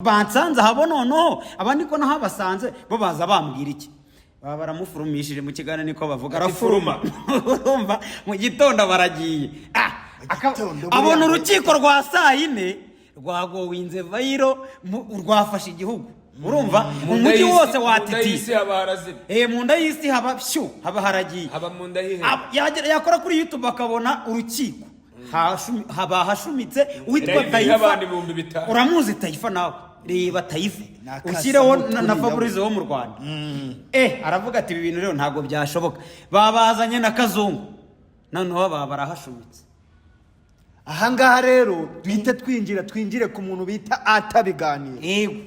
Bansanze ahabo. Noneho aba niko nahabasanze, bo baza bambwira iki? Baba baramufurumishije mu kiganiro, niko bavuga, arafuruma. Urumva, mu gitondo baragiye. Gitondo buriya abona urukiko rwa saa 4 rwagowinze viral, rwafashe igihugu. Urumva, Mu nda umujyi y'isi- wose mu nda watitiye. y'isi haba harazimye. Mu nda y'isi haba shyu, haba haragiye. Haba mu nda y'ihene. Yakora kuri YouTube akabona urukiko haba hashumitse uwitwa Live Taifa. y'abantu 5000. Uramuzi Taifa nawe? Reba Taifa, Ni akasa ushyireho na mutwe. Fabrice wo mu Rwanda. Aravuga ati: "Ibi bintu rero ntabwo byashoboka." Babazanye na Kazungu, noneho baba barahashumitse. Ahangaha rero duhite twinjire ku muntu bita Atabiganira. Yego.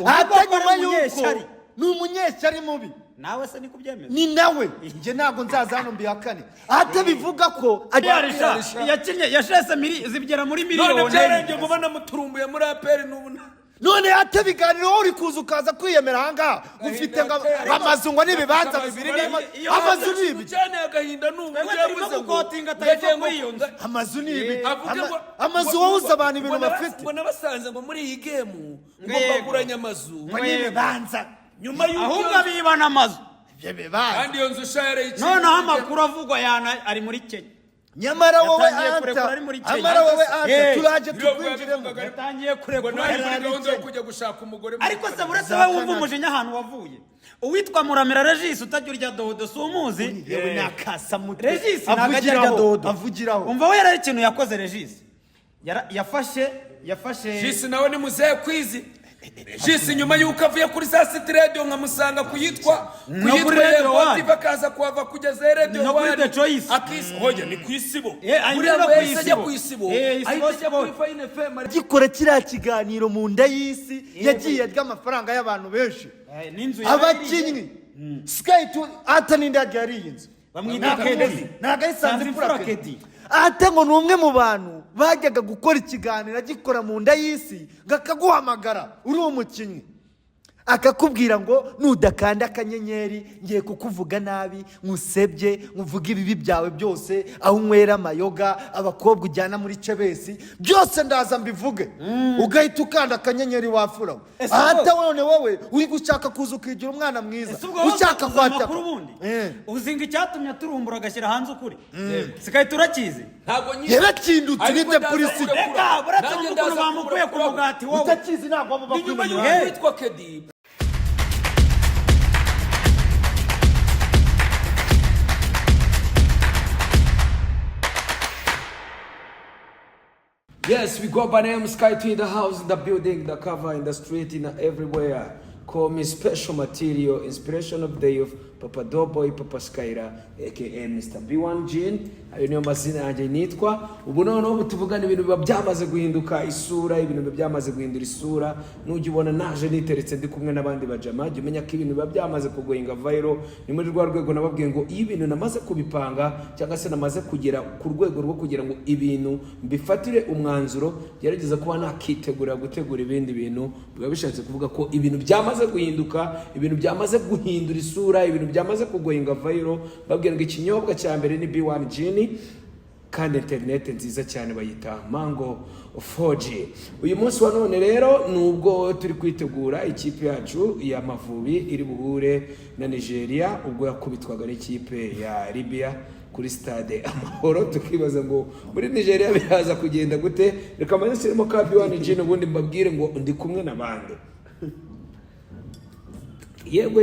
Ata nyuma y'uko Umunyeshyari. Ni umunyeshyari mubi. Nawe se niko ubyemeza? Ni nawe, njye ntabwo nzaza hano mbihakane. Ata bivuga ko Yarisha yakinnye yashese zigera muri None miliyoni. byarengeye ngo banamuturumbuye muri APR n'ubu None ata biganiro, wowe uri kuza ukaza kwiyemera ahangaha, ufite ngo amazu, ngo n'ibibanza bibiri amazu ni ibi. Cyane agahinda ni ubu. Twebwe turimo Yavuze ngo gukotinga Taifa yagiye ngo kuri iyo nzu. Amazu ni ibi. Avuge ngo Amazu, wowe uzi abantu ibintu ngo bafite. Ngo nabasanze ngo muri iyi game ngo Yego. mbaguranye amazu. Ngo n'ibibanza. Nyuma y'uko Ahubwo iyo nzu- abibana amazu. Ibyo bibanza. Kandi iyo nzu sha yarayiciye. Noneho amakuru avugwa yana ari muri Kenya. Nyamara wowe Yatangiye Anta, kurekura ari muri Kenya. nyamara wowe Anta, turaje Niyo tukwinjiremo. bwabivugaga. Yatangiye Ngo kurekura nawe muri Yari gahunda yo Kenya. kujya gushaka umugore muri Ariko se Canada. buretse wowe, wumva umujinya ahantu wavuye, uwitwa Muramira Regis utajya urya dodo, si umuzi? Yewe, ni akasamutwe. Regis ntabwo ajya arya Avugiraho, dodo. avugiraho. Umva, we yari ikintu yakoze Regis. Yafashe Jisi nawe ni muzehe kwizi. Jisi nyuma y'uko avuye kuri za City Radio nkamusanga kuyitwa No kuyitwa kuri Radio Yego One. TV, akaza kuhava kugeza Radio No kuri One. The Choice. Akisi hoya ni ku Isibo. I Buriya mean ngo no ku yahise ajya Isibo. ku Isibo, Isibo ahita ajya Sport. kuri Fine FM. Agikora kiriya kiganiro mu nda y'isi, yagiye arya amafaranga y'abantu benshi. N'inzu Abakinnyi Sky tu ata n'indi yagiye ariye inzu. Bamwita Ntabwo Kedi. amuzi. Ntabwo ari Sanze Sanze Imfura Imfura Kedi. Kedi. Ate ngo ni umwe mu bantu bajyaga gukora ikiganiro agikora mu nda y'isi, ngo akaguhamagara uri umukinnyi, akakubwira ngo nudakanda akanyenyeri ngiye kukuvuga nabi, nkusebye, nkuvuge ibibi byawe byose, aho unywera amayoga, abakobwa ujyana muri cebesi, byose ndaza mbivuge, ugahita ukanda akanyenyeri wafura. Ese Ahata none wowe uri gushaka kuza ukigira umwana mwiza, Ese ubwo wowe ushaka uzi kwataka. amakuru ubundi? Uzi ngo icyatumye aturumbura agashyira hanze ukuri sikahita urakizi? Ntabwo nyine. Yarakindutse. Ariko Ni ndaza depurisi. kurekura. Reka buretse, Nanjye wumva ukuntu ndaza bamukuye ku kurekura. mugati wowe. Utakizi ntabwo waba Ni nyuma bakwimye. y'uko witwa Kedi. Yes, we go by name Sky 2 in the house, in the building, the cover, in the street, in everywhere. Call me special material, inspiration of the youth, Papa Doughboy, Papa Skyra, aka Mr. B1 Jean. Ayo niyo mazina yanjye nitwa. Ubu noneho ubu tuvugana ibintu biba byamaze guhinduka isura, ibintu biba byamaze guhindura isura. Nujya ubona naje niteretse ndi kumwe n'abandi bajama, jya umenya ko ibintu biba byamaze kugoinga viral. Ni muri rwa rwego nababwiye ngo iyo ibintu namaze kubipanga cyangwa se namaze kugera ku rwego rwo kugira ngo ibintu mbifatire umwanzuro, gerageza kuba nakitegura gutegura ibindi bintu, biba bishatse kuvuga ko ibintu byamaze guhinduka, ibintu byamaze guhindura isura, ibintu byamaze kugoinga viral. Babwira ngo ikinyobwa cya mbere ni B1 Gin, kandi interineti nziza cyane bayita Mango 4G. Uyu munsi wa none rero, nubwo turi kwitegura ikipe yacu y'Amavubi iri buhure na Nigeria, ubwo yakubitwaga n'ikipe ya Libya kuri Stade Amahoro, tukibaza ngo muri Nigeria biraza kugenda gute. Reka maze nshyiremo ka B1 Gin, ubundi mbabwire ngo ndi kumwe n'abandi. Yego,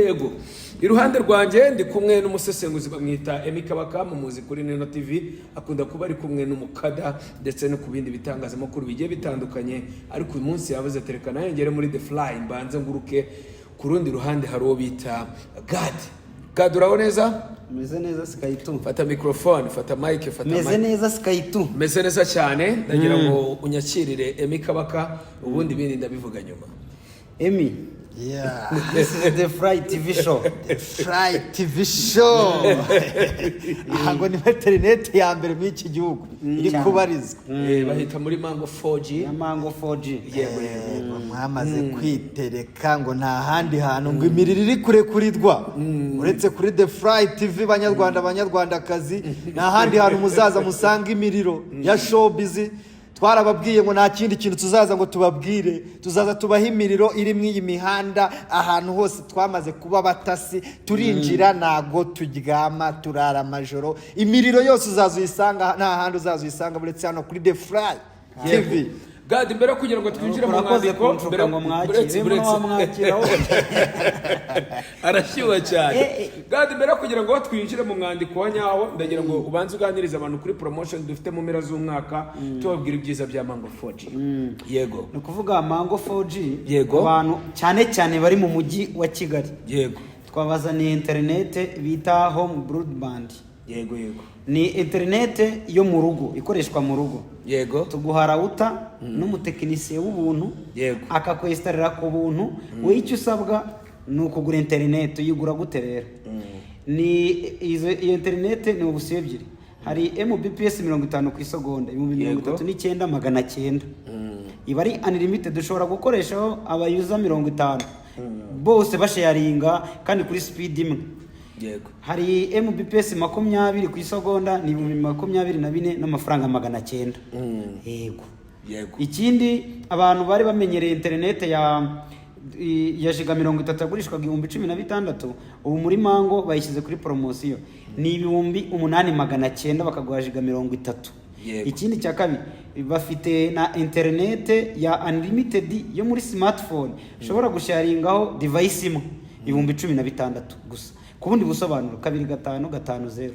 iruhande rwanjye ndi kumwe n'umusesenguzi bamwita Emi Kabaka, mumuzi kuri Neno TV, akunda kuba ari kumwe n'umukada ndetse no ku bindi bitangazamakuru bigiye bitandukanye, ariko uyu munsi yavuze tereka nayo ngere muri The Fly mbanze nguruke. Ku rundi ruhande hari uwo bita Gad. Gad, uraho neza? Meze neza, Sky2. Fata microphone, fata mic, fata Meze mic. neza, Sky2. Meze neza cyane. Ndagira ngo unyakirire Emi Kabaka, ubundi ibindi ndabivuga nyuma. Emi, this is The Fly TV Show. Fly TV Show, aha ngo ni interineti ya mbere muri iki gihugu iri Cyane. kubarizwa. Bahita muri Mango 4G. Ya Mango 4G. Yego. Yego, mwamaze kwitereka ngo nta handi hantu ngo imiriro iri kurekurirwa uretse kuri The Fly TV. Banyarwanda, banyarwandakazi, nta handi hantu muzaza musanga imiriro ya showbiz. Twarababwiye ngo nta kindi kintu tuzaza ngo tubabwire, tuzaza tubahe imiriro iri mu iyi mihanda. Ahantu hose twamaze kuba batasi, turinjira, ntago turyama, turara amajoro. Imiriro yose uzaza uyisanga, nta handi uzaza uyisanga uretse hano kuri The Fly TV. Gadi, mbere yo kugira ngo twinjire mu Urakoze mwandiko, kunshuka mbere ngo mwakire. buretse Muno buretse wamwakira wowe. Arashyuha cyane. Eh. Gadi, mbere yo kugira ngo twinjire mu mwandiko wa nyawo, ndagira ngo ubanze uganirize abantu kuri promotion dufite mu mpera z'umwaka, tubabwira ibyiza bya Mango 4G. Yego. Ni ukuvuga Mango 4G, Yego. abantu cyane cyane bari mu mujyi wa Kigali, twabazaniye interinete bita home broadband. yego yego Ni interinete yo mu rugo, ikoreshwa mu rugo. Tuguha router n'umutekinisiye w'ubuntu, akakwesitarira ku buntu. Wowe icyo usabwa ni ukugura interinete. Uyigura gute rero? Ni iyo interinete ni option ebyiri. Hari Mbps 50 ku isegonda, ibihumbi mirongo itatu n'icyenda magana cyenda. Iba ari unlimited, ushobora gukoreshaho aba user 50 bose basharinga kandi kuri speed imwe. Hari Mbps 20 ku isegonda, ni 24,900. Yego. Ikindi, abantu bari bamenyereye interinete ya giga 30 yagurishwaga 16,000, ubu muri Mango bayishyize kuri poromosiyo, ni 8,900, bakaguha giga 30. Ikindi cya kabiri, bafite na interinete ya unlimited yo muri smartphone, ushobora gusharingaho device imwe, 16,000 gusa. Ku bundi busobanuro, 25550.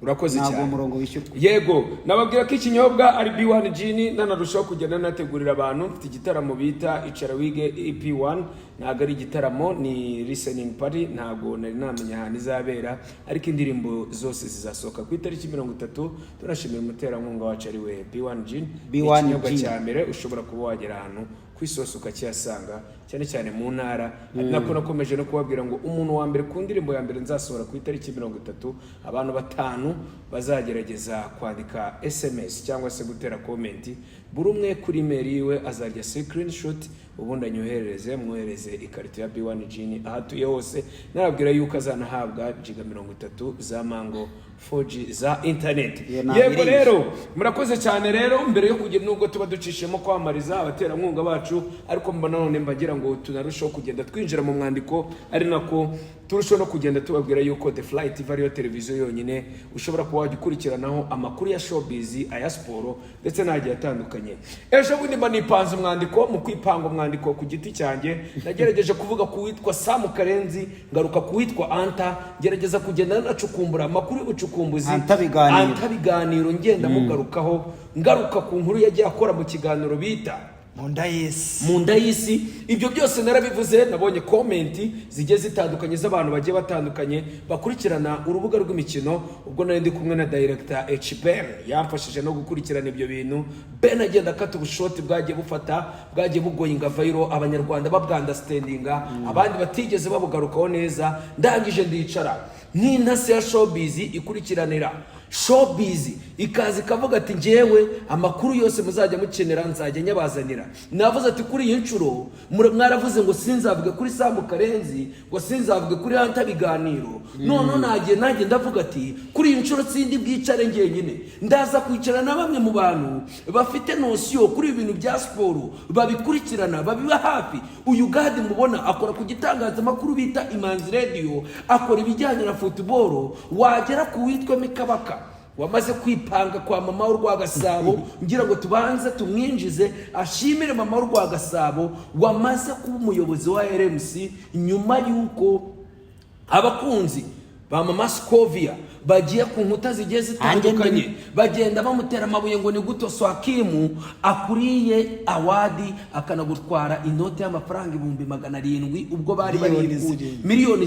Urakoze Ntabwo cyane. uwo murongo wishyurwa. Yego, nababwira ko ikinyobwa ari B1 Gin. Nanarushaho kugenda nategurira abantu, mfite igitaramo bita Icara Wige EP1. Ntabwo ari igitaramo, ni listening party. Ntabwo nari namenya ahantu izabera, ariko indirimbo zose zizasohoka ku itariki 30. Tunashimira umuterankunga wacu ari we B1 Gin. Ni B1 ikinyobwa Gin. cya mbere ushobora kuba wagera ahantu ku isi hose ukakihasanga, cyane cyane mu ntara. Ari nako nakomeje no kubabwira ngo umuntu wa mbere ku ndirimbo ya mbere nzasohora ku itariki 30, abantu batanu bazagerageza kwandika SMS cyangwa se gutera comment, buri umwe kuri email yiwe azarya screenshot, ubundi anyoherereze, mwohereze ikarito ya B1 Gin aho atuye hose. Narabwira yuko azanahabwa giga 30 za Mango 4G za internet. Iyo ntabwo Yego. irenze. Rero murakoze cyane. Rero mbere yo kugira, nubwo tuba ducishemo kwamamariza abaterankunga bacu, ariko mba nanone mbagira ngo tunarusheho kugenda twinjira mu mwandiko, ari nako turushaho no kugenda tubabwira yuko The Fly TV ariyo televiziyo yonyine ushobora kuba wajya ukurikiranaho amakuru ya showbiz, aya siporo ndetse n'agiye atandukanye. Ejo bundi mba nipanze umwandiko. Mu kwipanga umwandiko ku giti cyanjye, nagerageje kuvuga ku witwa Sam Karenzi, ngaruka ku witwa Anta, ngerageza kugenda nacukumbura amakuru y'ubucukumbuzi. Anta Biganiro. Anta Biganiro, ngenda mugarukaho, ngaruka ku nkuru yagiye akora mu kiganiro bita Mu Nda y'Isi. Mu Nda y'Isi. Ibyo byose narabivuze. Nabonye comment zigiye zitandukanye z'abantu bagiye batandukanye bakurikirana urubuga rw'imikino. Ubwo nari ndi kumwe na director HBN, yamfashije no gukurikirana ibyo bintu. Ben agenda akata ubushoti bwagiye bufata, bwagiye bugoyinga viral, Abanyarwanda babwandastandinga, abandi batigeze babugarukaho neza. Ndangije ndicara nk'intasi ya showbiz ikurikiranira showbiz, ikaza ikavuga ati: "Njyewe amakuru yose muzajya mukenera nzajya nyabazanira." Navuze ati: "Kuri iyi nshuro mwaravuze ngo sinzavuge kuri Samu Karenzi, ngo sinzavuge kuri Hanta Biganiro. None nagiye nanjye ndavuga ati: kuri iyi nshuro sindi bwicare njyenyine, ndaza kwicara na bamwe mu bantu bafite notion kuri ibi bintu bya siporo, babikurikirana, babiba hafi." Uyu Gadi mubona akora ku gitangazamakuru bita Imanzi Radio, akora ibijyanye na football. Wagera ku witwa Mikabaka wamaze kwipanga kwa mama w'Urwagasabo, ngira ngo tubanze tumwinjize ashimire mama w'Urwagasabo wamaze kuba umuyobozi wa RMC, nyuma y'uko abakunzi ba mama Scovia bagiye ku nkuta zigiye zitandukanye bagenda bamutera amabuye ngo ni gute Swakimu akuriye award akanagutwara inote y'amafaranga 700,000 ubwo bari bari Miliyoni i Huye. 7. 7 miliyoni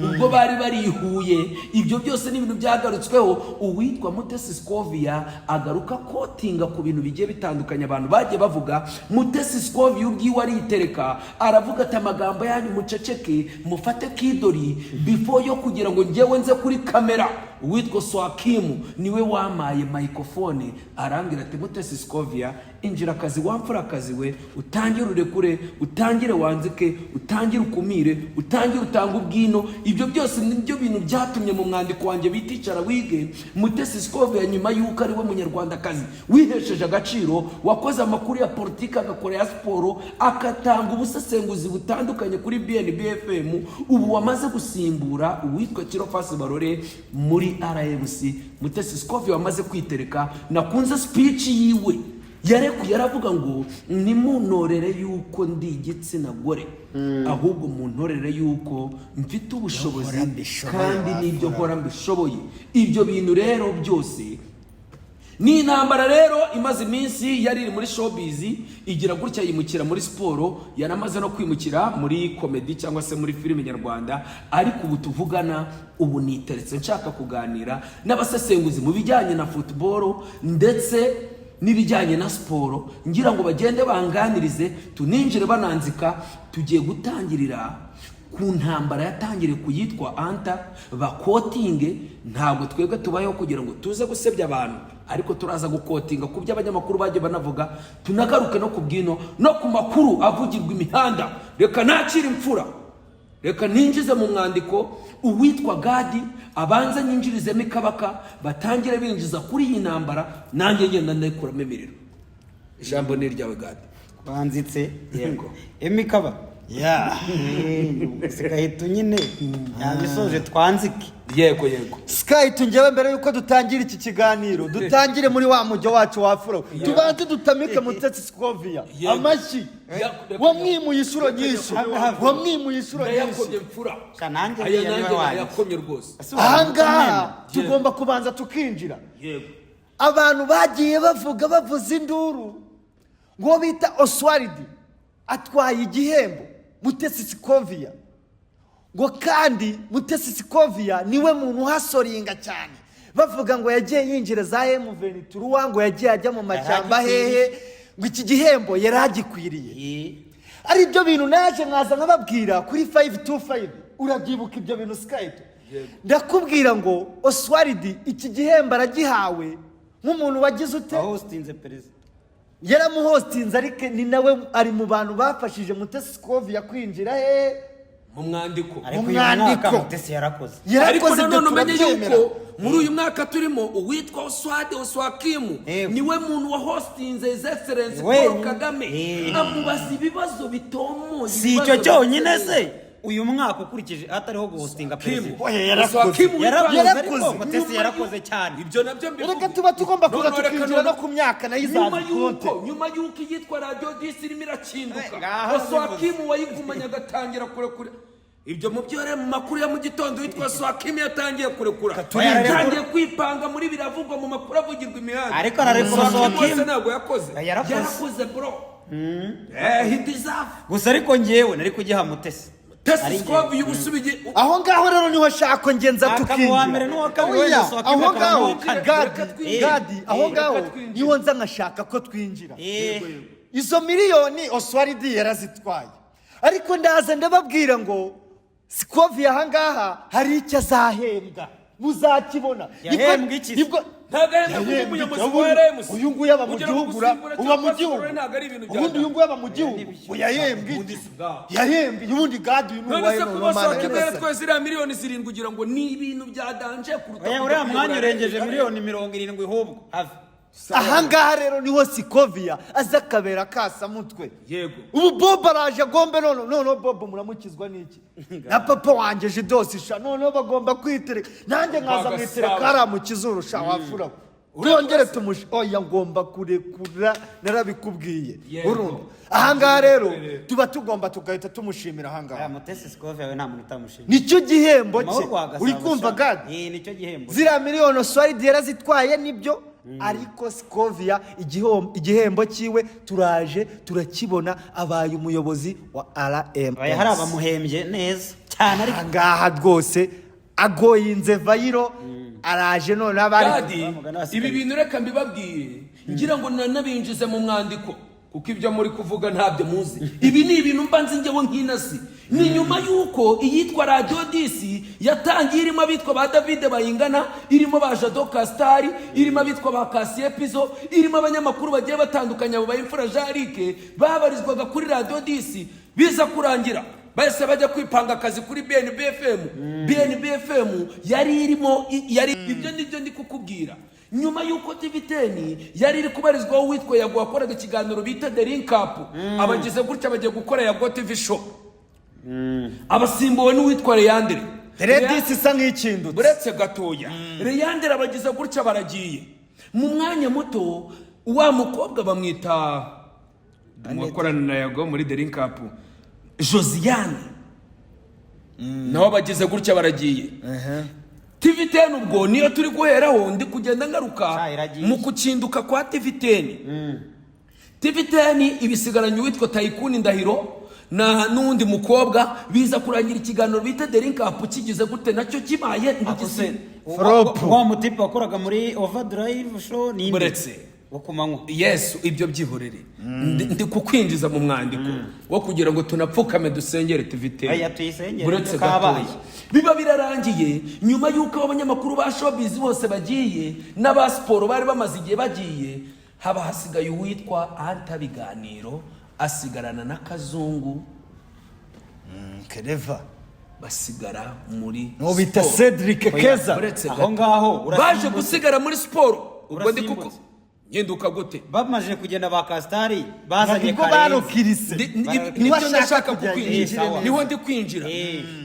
ubwo bari barihuye. Ibyo byose ni ibintu byagarutsweho. Uwitwa Mutesi Scovia agaruka kotinga ku bintu bigiye bitandukanye abantu bagiye bavuga. Mutesi Scovia ubwiwe aritereka, aravuga ati: "Amagambo yanyu muceceke, mufate kidori before yo kugira ngo njyewe nze kuri kamera." Uwitwa Swakimu niwe wamaye microphone, arambwira ati: "Mutesi Scovia, injira akazi, wamfura akazi we, utangire urekure, utangire wanzike, utangire ukumire, utangire utange ubwino." Ibyo byose nibyo bintu byatumye mu mwandiko wanjye bita "Icara Wige", Mutesi Scovia, nyuma y'uko ari we munyarwandakazi wihesheje agaciro, wakoze amakuru ya politiki, agakora ya siporo, agatanga ubusesenguzi butandukanye kuri BNB FM, ubu wamaze gusimbura uwitwa Kirofasi Barore muri RMC, Mutesi Scovia wamaze kwitereka. Nakunze speech yiwe yarekuye, aravuga ngo: "Ntimuntorere yuko ndi igitsina gore, ahubwo muntorere yuko mfite ubushobozi Nkora mbishoboye, kandi n'ibyo wafura. nkora mbishoboye." Ibyo bintu rero byose ni intambara rero imaze iminsi yari iri muri showbiz, igira gutya yimukira muri siporo, yanamaze no kwimukira muri comedy cyangwa se muri filime nyarwanda. Ariko ubu tuvugana, ubu niteretse nshaka kuganira n'abasesenguzi mu bijyanye na football ndetse n'ibijyanye na siporo, ngira ngo bagende banganirize, tuninjire bananzika. Tugiye gutangirira ku ntambara yatangiriye ku yitwa Anta baquotinge. Ntabwo twebwe tubayeho kugira ngo tuze gusebya abantu, ariko turaza guquotinga ku byo abanyamakuru bagiye banavuga, tunagaruke no ku bwino no ku makuru avugirwa imihanda. Reka nakire imfura, reka ninjize mu mwandiko uwitwa Gadi, abanze nyinjirizemo ikabaka, batangire binjiza kuri iyi ntambara, nanjye ngenda ndayikuramo imiriro. Ijambo ni iryawe, Gadi. Twanzitse. Yego. Emi kaba Ya. Sigahita nyine yabisoje, twanzike. Yego. Sky, tungewe mbere yuko dutangira iki kiganiro, dutangire muri wa mujyo wacu wa furo, tubanze dutamike Mutesi Scovia Yego. amashyi. Wamwimuye inshuro nyinshi, wamwimuye inshuro nyinshi. Ndayakomye, mfura. Sha, nanjye Aya uriya niwe nanjye wanjye. ndayakomye rwose. Ahangaha tugomba kubanza tukinjira. Abantu bagiye bavuga, bavuza induru ngo bita Oswaridi atwaye igihembo Mutesi Scovia, ngo kandi Mutesi Scovia niwe muntu uhasoringa cyane, bavuga ngo yagiye yinjira za M23, ngo yagiye ajya mu mashyamba hehe, ngo iki gihembo yari agikwiriye. Ari byo bintu naje nkaza nkababwira kuri 525. Urabyibuka ibyo bintu, Skype? Ndakubwira ngo Oswaridi iki gihembo aragihawe nk'umuntu wagize ute? Wahostinze perezida. Yaramuhostinze, ariko ni nawe ari mu bantu bafashije Mutesi Scovia kwinjira he? Mu mwandiko. Ariko Mu uyu mwaka mwandiko. Mutesi yarakoze. Ariko Yarakoze, ibyo nanone umenye turabyemera. yuko muri uyu mwaka turimo, uwitwa Oswade Oswakimu niwe muntu wa hostinze His Excellence Paul Kagame, amubaza ibibazo bitomoye. Si icyo ibibazo cyonyine bitomoye. se, uyu mwaka ukurikije hatariho guhostinga perezida, Oya, yarakoze. Oswakimu yarakoze. Yarakoze. Ariko Mutesi yarakoze cyane. Ibyo nabyo mbivuge. Reka tuba tugomba kuza Noneho reka tukinjira no noneho- ku myaka nayo nyuma izaza konte. yuko nyuma yuko iyitwa Radiyo Disi irimo irakinduka, Ngaho. Oswakimu wayigumanye agatangira kurekura ibyo mu byo mu makuru ya mu gitondo, witwa Swakimu yatangiye kurekura, yatangiye kwipanga muri biravugwa mu makuru avugirwa imihanda. Ariko ararekura. Oswakimu Oswakimu. wese ntabwo yakoze. Yarakoze. Yarakoze bro, he deserve. Gusa ariko njyewe nari kugiha Mutesi. Tesi Ari Scovi y'ubusubigi. Aho ngaho rero niho shako ngenza Akaba tukinjira. uwa mbere n'uwa kabiri, Oya, wenda Swakimi aho akaba ngaho n'uwa kane. Gadi, Reka twinjire. Gadi, aho ngaho Reka twinjire. niho nza nkashaka ko twinjira. Izo miliyoni Oswaridi yarazitwaye, ariko ndaza ndababwira ngo Sikovi ahangaha hari icyo azahembwa, muzakibona. Yahembwe iki se? Nibwo Ntabwo ahembwa Yahembwe nk'umuyobozi iki? wa RMC. Uyu nguyu aba mu Kugira ngo gihugu gusimbura uba mu cyangwa gihugu. ntabwo ari ibintu bya Ubundi uyu nguyu aba mu gihugu, yahembwe Ubundi iki? si bwaho. Yahembwe ubundi Gadi, uyu ni None uwahe? se None kuba Mana Swakimu nyagasani. yaratwaye ziriya miliyoni 7 ugira ngo ni ibintu bya danger kuruta Oya, kujya uriya mwanya kuyobora urengeje RMC? miliyoni 70 ahubwo have. Ahangaha rero niho Sikoviya aza akabera kasamutwe. Ubu Bob araje agombe none Bob muramukizwa n'iki na papa wanjye Jidosi sha, noneho bagomba kwitereka, nanjye nkaza Rwagasabo. mwitereka hariya mu kizuru sha, wafura twongere tumushe. Oya, ngomba kurekura, narabikubwiye. Urumva ahangaha rero tuba tugomba tugahita tumushimira ahangaha. Aya Mutesi Sikovi yawe nta muntu utamushimira. Nicyo gihembo cye. Amahoro Rwagasabo, Uri kumva sha. Gadi? Nicyo gihembo. Ziriya miliyoni Oswaridi yarazitwaye nibyo, ariko Sikovia igihembo cyiwe turaje turakibona, abaye umuyobozi wa Oya, RMS. hari abamuhembye neza cyane ariko. Ahangaha rwose agoyinze viral, araje noneho abari Gadi, Wa mugani wasigaye. ibi bintu reka mbibabwiye, ngira ngo nanabinjize mu mwandiko. Kuko ibyo muri kuvuga ntabyo muzi. Ibi ni ibintu mba nzi njyewe nk'inasi. Ni nyuma y'uko iyitwa Radiyo Disi yatangiye, irimo abitwa ba David Bayingana, irimo ba Jado Castar, irimo abitwa ba Kasiye Pizo, irimo abanyamakuru bagiye batandukanye, abo ba Imfura Jarike babarizwaga kuri Radiyo Disi. Biza kurangira bahise bajya kwipanga akazi kuri BNB FM. BNB FM yari irimo yari ibyo nibyo ndi kukubwira. Nyuma y'uko TV 10 yari iri kubarizwaho uwitwa Yago, wakoraga ikiganiro bita The Link Up, abagize gutya bagiye gukora Yago TV Show, abasimbuwe n'uwitwa Leandre. Redisi isa nk'ikindutse. Buretse gatoya. Leandre abagize gutya baragiye. Mu mwanya muto, wa mukobwa bamwita wakorana na Yago muri The Link Up, Josiane, nawe bagize gutya baragiye. TV 10 ubwo niyo turi guheraho, ndi kugenda ngaruka Sha, iragiye. mu kukinduka kwa TV 10. TV 10 ibisigaranye uwitwa Tayikuni Ndahiro na n'uwundi mukobwa. Biza kurangira ikiganiro bita The Link Up kigize gute nacyo kibaye ntigise. Flop. Wa mutipe wakoraga muri Overdrive Show ni inde? Buretse. Wo ku manywa. Yesu, ibyo byihorere. Ndi kukwinjiza mu mwandiko wo kugira ngo tunapfukame dusengere TV 10. Oya, tuyisengere, Buretse kabaye. gatoya. Biba birarangiye nyuma y'uko abanyamakuru ba showbiz bose bagiye, n'aba siporo bari bamaze igihe bagiye, haba hasigaye uwitwa Anta Biganiro, asigarana na Kazungu. Kereva. Basigara muri N'uwo bita siporo. Cedric Keza. Buretse Aho gato. ngaho Baje urasimbutse. gusigara muri siporo ubwo ndi kuko Urasimbutse. nginduka gute? Bamaze kugenda ba Kasitari, bazanye Nibwo Karenzi. barukirise. Niwe Nibyo ashaka ndashaka kujya kukwinjira. yinjire Sawa. Niho ndi kwinjira.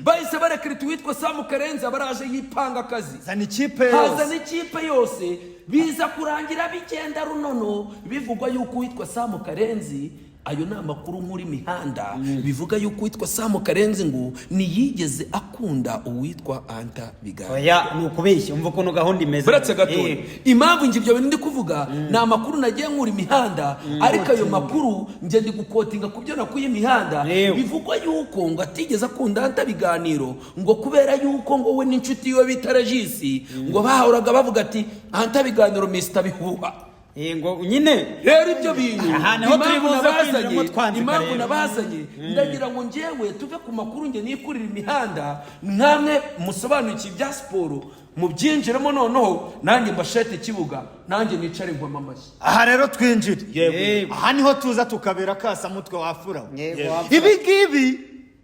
Bahise barekirita uwitwa Samu Karenzi, abaraje yipanga akazi. Zana ikipe yose. Hazana ikipe yose. Biza kurangira bigenda runono, bivugwa yuko uwitwa Samu Karenzi, ayo ni amakuru nkuri imihanda, bivuga yuko uwitwa Samu Karenzi ngo ntiyigeze akunda uwitwa Anta Biganiro. Oya, ni ukubeshya. Umva ukuntu gahunda imeze. Buretse gatoya. Impamvu njye ibyo bintu ndi kuvuga ni amakuru nagiye nkura imihanda, ariko ayo makuru njye ndi gukotinga ku byo nakuye imihanda. Bivugwa yuko ngo atigeze akunda Anta Biganiro, ngo kubera yuko ngo we n'inshuti yiwe bita Regisi ngo bahoraga bavuga ati Anta Biganiro Mr Bihuha. Ngo nyine. Rero ibyo bintu, Aha niho turi impamvu buze nabazanye, kwinjiramo twanzika impamvu rero. nabazanye, ndagira ngo njyewe tuve ku makuru njye nikurira imihanda, namwe musobanukiwe ibya siporo mubyinjiremo, noneho nanjye mbashete ikibuga, nanjye nicare nkoma amashyi. Aha rero twinjire. Yego. Aha niho tuza tukabera kasamutwe wafura. Yego, wafura. Ibi ngibi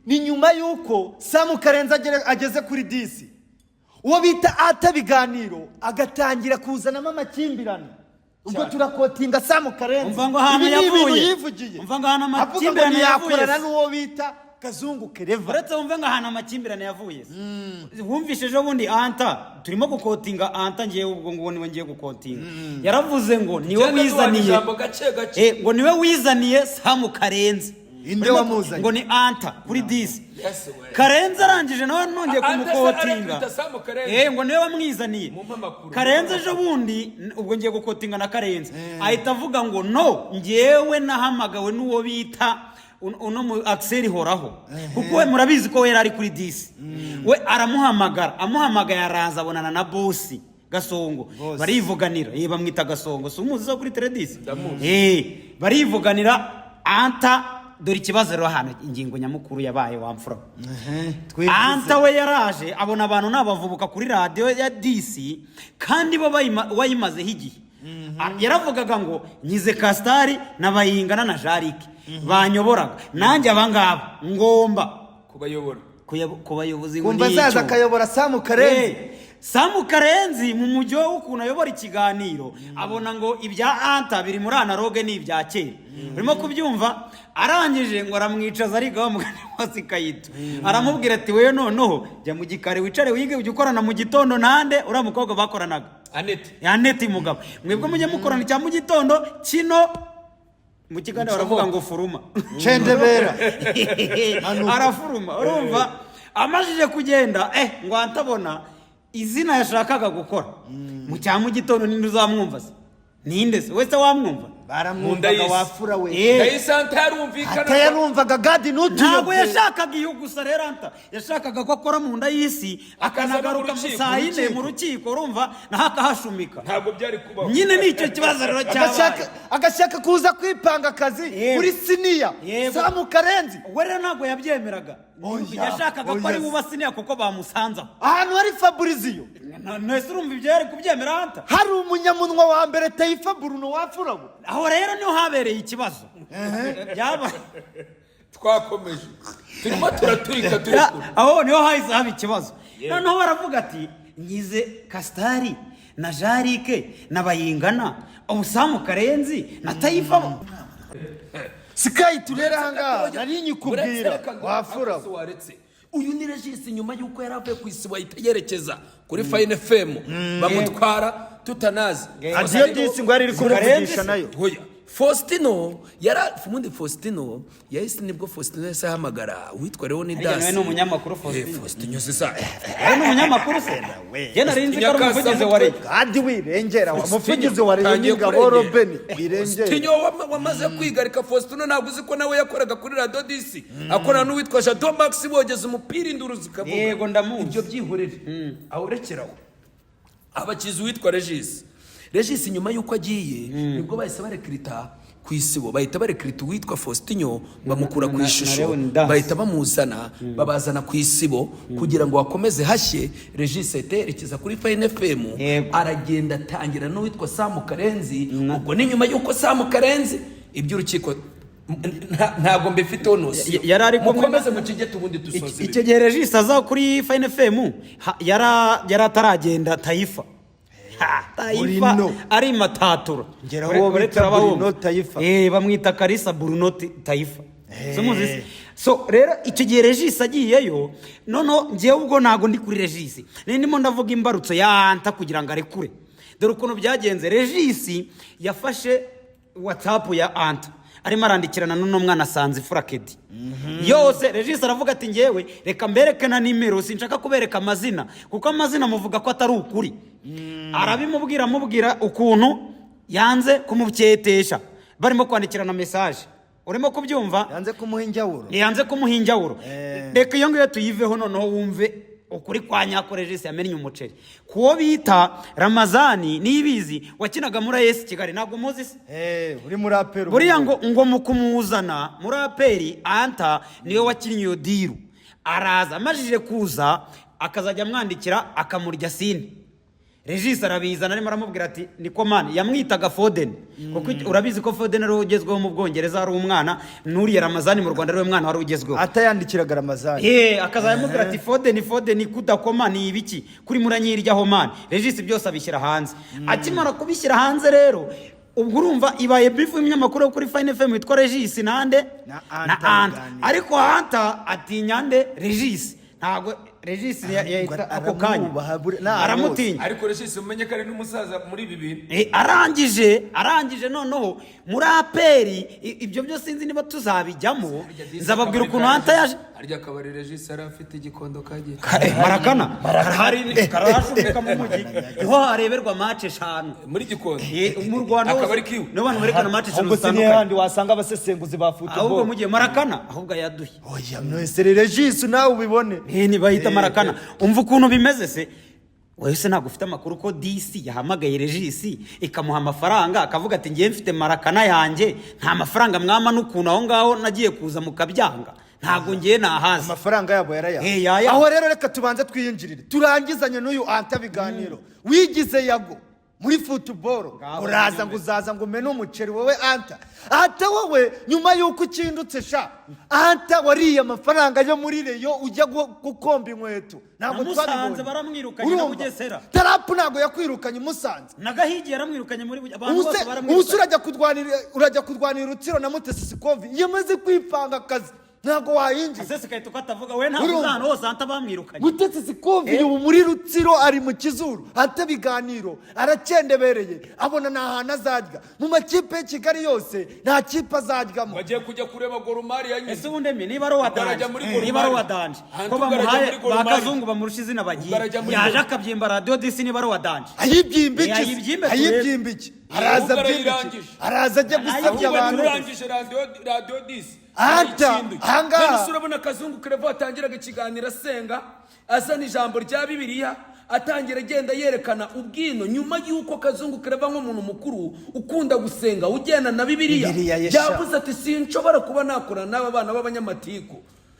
ni nyuma y'uko Samu Karenzi ageze kuri Disi, uwo bita Ata Biganiro agatangira kuzanamo amakimbirane. Ubwo turakotinga Samu Karenzi. Umva ngo ahantu Ibi ni ibintu yavuye. yivugiye. Umva ngo ahantu Avuga ngo amakimbirane yavuye. ntiyakorana n'uwo bita Kazungu Kereva. Uretse wumve ngo ahantu amakimbirane yavuye, wumvise ejo bundi Anta, turimo gukotinga Anta, ngiye ubwo ngubu niwe ngiye gukotinga, yaravuze ngo niwe Genda duhana wizaniye ijambo gake gake. Ngo niwe wizaniye Samu Karenzi. Inde wamuzanye? Ngo ni Anta kuri Disi. Yes, we. Karenzi arangije nawe nongeye Anta se kumukotinga. arakwita Samu Karenzi? Ngo niwe wamwizaniye. Mumpe amakuru. Karenzi ejo bundi, ubwo ngiye gukotinga na Karenzi, ahita avuga ngo no, ngewe nahamagawe n'uwo bita uno mu Axel Horaho, kuko we murabizi ko we yari ari kuri Disi. We aramuhamagara, amuhamagaye araza abonana na bosi Gasongo. Boss. Barivuganira. Bamwita Gasongo, si umuzi zo kuri Teledisi? Ndamuzi. Barivuganira Anta. Dore ikibazo rero hano, ingingo nyamukuru yabaye, wamfura, Anta we yaraje abona abantu nabavubuka kuri radiyo ya Disi, kandi bo wayimazeho igihe. Yaravugaga ngo nyize Kasitari na Bayingana na Jarike banyoboraga, nanjye abangaba ngomba kubayobora. Ku bayobozi ngo Kumva ni azaza icyo. akayobora Samu Karenzi. Samu Karenzi mu mujyi we w'ukuntu ayobora ikiganiro, abona ngo ibya Anta biri muri analogue ni ibya kera, urimo kubyumva? Arangije ngo aramwicaza, ariga wa mugani wa Sikayito, aramubwira ati wewe noneho jya mu gikari wicare wige, ujye ukorana mu gitondo nande uriya mukobwa bakoranaga. Anete. Anete mugabo, mwebwe mujye mukorana icya mu gitondo kino mu kiganiro, baravuga ngo furuma. Cendebera. Arafuruma. Urumva amajije kugenda, ngo antabona izina yashakaga gukora mu cya mu gitondo, ninde uzamwumva se? Ninde se wese wamwumva? Baramwumvaga y'isi. Wafura we. Ndayisi Anta yarumvikana. Ata yarumvaga Gadi. Ntabwo Ntutuyobye. yashakaga iyo gusa rero. Anta yashakaga ko akora mu nda y'isi, akanagaruka mu rukiko, saa 4 mu mu rukiko, urumva naho akahashumika. Ntabwo byari kubaho. Nyine ni icyo kibazo rero cyabaye. Agashaka kuza kwipanga akazi muri senior Samu Karenzi. We rero ntabwo yabyemeraga. Oya, Yashakaga ko oya. ari buba senior kuko bamusanze aho. Ahantu hari Fabrizio. Ntese urumva ibyo yari kubyemera, Anta? Hari umunyamunwa wa mbere Taifa Bruno, wafura we. Aho rero niho habereye ikibazo. Byaba Twakomeje, turimo turaturika turi kure. Aho niho hahise haba ikibazo. Noneho baravuga ati: "Nyize Kasitari na Jarike na Bayingana, ubusamu Karenzi na Tayifa." Sky, turere ahangaha nari nyikubwira, wafura we. Waretse uyu ni Regis, nyuma y'uko yari avuye ku Isibo ahita yerekeza kuri Fine FM, bamutwara tutanazi. Adiyo disi ngo yari iri kumuvugisha nayo. Hoya, Faustino yara ubundi Faustino yahise, nibwo Faustino yahise ahamagara uwitwa Leonidas. Ariko nawe ni umunyamakuru, Faustino. Faustino sisa. Ari ni umunyamakuru se? Njye nari nzi ko ari umuvugizi wa Leta. Gadi, wirengera wa muvugizi wa Rayon Tangiye n'Ingabo. kurengera. Robeni, wirengera. Faustino wamaze kwigarika. Faustino ntabwo uzi ko nawe yakoraga kuri Radio Disi, akorana n'uwitwa Jado Max, bogeza umupira induru zikavuga. Yego, ndamuzi. Ibyo byihorere aho, urekeraho abakizi uwitwa Regis. Regis nyuma y'uko agiye nibwo bahise barekirita ku Isibo, bahita barekirita uwitwa Faustinho, bamukura ku na Ishusho, Leonidas. bahita bamuzana, babazana ku Isibo kugira ngo bakomeze hashye. Regis ahita yerekeza kuri Fine FM. Aragenda atangira n'uwitwa Samu Karenzi. Ubwo ni nyuma y'uko Samu Karenzi iby'urukiko ntabwo mbifiteho notion. Yari ari kumwe Mukomeze mukigete, ubundi dusoze. Icyo gihe Regis aza kuri Fine FM, yari ataragenda. Tayifa. Ha, Tayifa Bruno. ari matatura. Ngera uwo bita Bruno Taifa. Bamwita Karisa Bruno Taifa. So muzi se? So rero icyo gihe Regis agiyeyo, noneho njyewe ubwo ntabwo ndi kuri Regis, nari ndimo ndavuga imbarutso ya Anta kugira ngo arekure. Dore ukuntu byagenze: Regis yafashe WhatsApp ya Anta arimo arandikirana n'uno mwana asanze Furakedi yose. Regis aravuga ati: "Ngewe reka mbereke na nimero, sinshaka kubereka amazina kuko amazina muvuga ko atari ukuri." Arabimubwira, amubwira ukuntu yanze kumucyetesha barimo kwandikirana message. Urimo kubyumva? Yanze kumuha injyawuro. Yanze kumuha injyawuro. Reka iyo ngiyo tuyiveho, noneho wumve ukuri kwa nyako. Regis yamennye umuceri kuwo bita Ramazani Nibizi wakinaga muri AS Kigali. Ntabwo muzi se? Uri muri APR. Buriya ngo mu kumuzana muri APR, Anta niwe wakinnye iyo deal. Araza, amajije kuza akazajya amwandikira akamurya seen. Regis arabizana, arimo aramubwira ati: "Niko man." Yamwitaga Foden kuko urabizi ko Foden ari ugezweho mu Bwongereza, ari umwana, n'uriya Ramazani mu Rwanda ari we mwana wari ugezweho. Atayandikiraga Ramazani. Akazajya amubwira ati: "Foden, Foden, kudakoma ni ibiki kuri muranyiryaho man?" Regis byose abishyira hanze. Akimara kubishyira hanze rero, ubwo urumva ibaye beef y'umunyamakuru wo kuri Fine FM witwa Regis nande? Na Na Anta. Anta. Baganira. Ariko Anta atinya nde? Regis. Ntabwo Regis yahita ako kanya Aramwubaha aramutinya. Ariko Regis umenye ko ari n'umusaza muri ibi bintu. Arangije noneho muri APR, ibyo byose sinzi niba tuzabijyamo, nzababwira ukuntu Anta yaje. Harya akabari Regis yari afite igikondo kagira? Marakana karahari, karahashumika mu mujyi, niho hareberwa match eshanu. Muri Gikondo? Mu Rwanda hose. Akabari kiwe. Niho abantu berekana match eshanu Ahubwo si niyo zitandukanye. handi wasanga abasesenguzi ba Ahubwo football. mugiye Marakana, ahubwo yaduhe. Oya, mwese Regis nawe ubibone. Ntibahita Marakana. Umva ukuntu bimeze se. Wowe se ntabwo ufite amakuru ko DC yahamagaye Regis ikamuha amafaranga, akavuga ati: "Ngiye mfite Marakana yanjye, nta mafaranga mwama n'ukuntu aho ngaho nagiye kuza mukabyanga, ntabwo ngiye nahazi." Amafaranga yabo yaraya. Yaya. Aho rero reka tubanze twiyinjirire, turangizanye n'uyu Anta biganiro wigize Yago muri football. Ngaho. Uraza ngo uzaza ngo umene umuceri wowe Anta. Anta wowe, nyuma y'uko ukindutse sha Anta, wariye amafaranga yo muri Rayon ujya gukomba inkweto, ntabwo Na Musanze twabibonye. baramwirukanye, na Urumva? Bugesera. Tarapu ntabwo yakwirukanye i Musanze? Na Gahigi yaramwirukanye muri abantu Ubuse bose ubuse baramwirukanye. Urajya kurwanira Rutsiro na Mutesi Sikovi yamaze kwipanga akazi. Ntabwo wayinjiza. Asesekaye tukatavuga we ntabwo Urumva? uzi ahantu hose Anta bamwirukanye. Mutesi Sikumviye ubu muri Rutsiro ari mu kizuru, ata biganiro, aracendebereye, abona nta hantu azarya mu makipe y'i Kigali yose, nta kipe azaryamo. Bagiye kujya kureba Gor Mahia nyine. Ese ubundi emi niba ari uwa Ugarajya danger, muri Gor niba ari uwa Mahia. danger, Hantu ko ugarajya bamuhaye muri Gor ba Mahia. Kazungu bamurusha izina bagiye, Ugarajya muri yaje Gor- akabyimba Radiyo Dix niba ari uwa danger. Ayibyimba iki? Eh, ayibyimbe turebe. Ayibyimba iki? Araza Ahubwo abyimba iki? arayirangije. Araza ajya gusabya Ahubwo abantu. turangije Radiyo Dix. Anta, ahangaha. None se urabona Kazungu Claver atangiraga ikiganiro asenga, azana ijambo rya Bibiliya, atangira agenda yerekana ubwino, nyuma y'uko Kazungu Claver nk'umuntu mukuru ukunda gusenga, ugenda na Bibiliya, Bibiliya yesha. yavuze ati: "Sinshobora kuba nakorana n'aba bana b'abanyamatiku."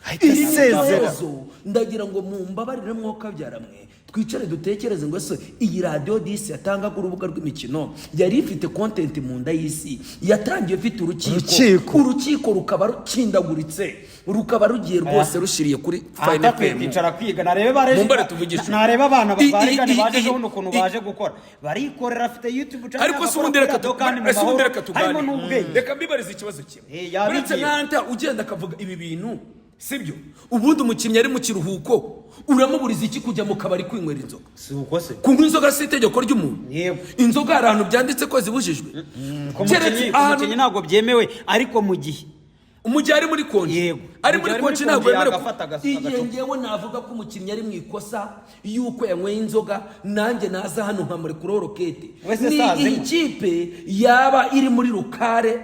Ahita Iri ni asezera. ikibazo. Ndagira ngo mumbabarire, mwokabyara mwe, twicare dutekereze ngo ese iyi Radiyo Dix yatangaga urubuga rw'imikino yari ifite content mu nda y'isi, yatangiye ifite urukiko, Urukiko. urukiko rukaba rukindaguritse, rukaba rugiye rwose rushiriye kuri Fine Anta akwiye FM. kwicara kwiga, narebe bareje, Mumbare tuvugishe. narebe abana barigane baje ejo bundi ukuntu baje gukora, barikorera, afite YouTube channel, Ariko se ubundi agakora reka kuri radiyo kandi mu ese ubundi mahoro, reka tuganire. harimo n'ubwenge. Reka mbibarize ikibazo kimwe. Yabigiye. Uretse nkanta ugenda akavuga ibi bintu, sibyo? Ubundi umukinnyi ari mu kiruhuko, uramuburiza iki kujya mu kabari kwinywera inzoga? Si uko se? Kunywa inzoga si itegeko ry'umuntu? Yego. Inzoga hari ahantu byanditse ko zibujijwe? Ku Keretse mukinnyi, ku ahantu mukinnyi ntabwo byemewe, ariko mu gihe mu gihe ari muri congé. Yego. Ari Mu muri gihe ari congé muri ntabwo congé yemerewe yagafata igihe agacupa. ngewe navuga ko umukinnyi ari mu ikosa y'uko yanyweye inzoga, nanjye naza hano nkamurekuraho rokete. Wese Ni sazi igihe nywa. ikipe yaba iri muri rukare,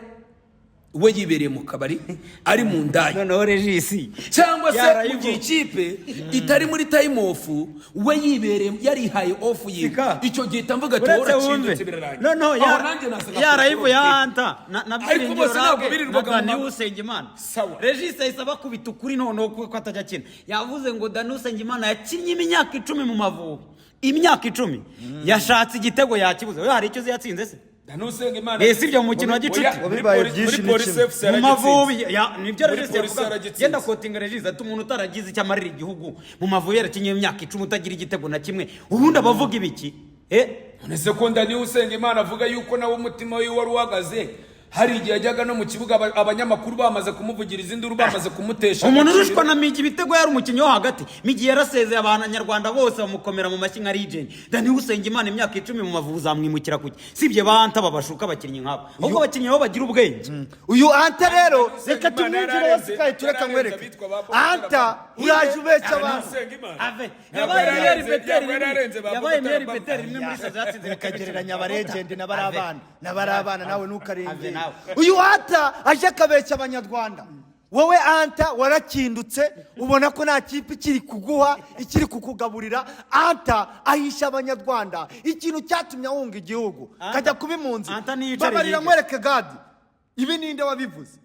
we yibereye mu kabari, ari mu ndaya, Noneho Regis cyangwa se mu Yarayivuze. gihe ikipe itari muri time off, we yibereye, yarihaye off yiwe, Sika. icyo gihe mvuga ati Uretse wowe wumve urakindutse, birarangiye. Noneho Aho nanjye naza yarayivuye ngakora Anta na Ariko Byiringiro bose ntabwo Rage birirwaga na mu Dani Usengimana. Sawa. Regis ahise abakubita ukuri noneho ko atajya akina. Yavuze ngo Dani Usengimana yakinnye imyaka 10 mu Mavubi, imyaka 10, yashatse igitego yakibuze. We hari icyo uzi yatsinze se? Dani Usengimana. Eh, si ibyo mu mukino wa gicuti. Oya, muri Bibaye byinshi muri ni Polisi kimwe. FC Mu yaragitsinze. Mavubi nibyo Muri Regis Polisi yavugaga. yaragitsinze. Genda kotinga Regis ati umuntu utaragize icyo amarira igihugu mu Mavubi, yarakinnye imyaka 10, utagira igitego na kimwe, ubundi abavuga ibiki? Eh. None se ko Dani Usengimana avuga yuko nawe umutima we wari uhagaze, hari igihe yajyaga no mu kibuga abanyamakuru bamaze kumuvugiriza induru, bamaze kumutesha Umuntu agaciro. urushwa na Migi ibitego, yari umukinnyi wo hagati, Migi yarasezeye, abanyarwanda bose bamukomera mu mashyi nka legend. Dani Usengimana imyaka 10 mu Mavubi, uzamwimukira kuki? Sibye banta babashuka abakinnyi nk'abo, ahubwo abakinnyi nabo bagira ubwenge. Uyu Anta rero, reka Usengimana tumwinjire. Wasikaye, tureka yararenze nkwereke. abitwa ba Bob. Anta, uraje ubeshya abantu. Usengimana. Ave Ntabwo yabaye yararenze, meyeri beteri ntabwo yararenze ba yabaye Bob meyeri Bob. beteri rimwe muri saison, yatsinze ibitego Ukagereranya 10. abalegend n'abari Ave. abana, n'abari abana nawe Ave ntukarengere. nawe. Uyu Anta aje akabeshya Abanyarwanda. Wowe Anta warakindutse, ubona ko nta kipe ikiri kuguha, ikiri kukugaburira. Anta ahisha Abanyarwanda ikintu cyatumye ahunga igihugu, kajya kuba impunzi. Anta niyicare Babarira yige. nkwereke gadi. Ibi ninde wabivuze?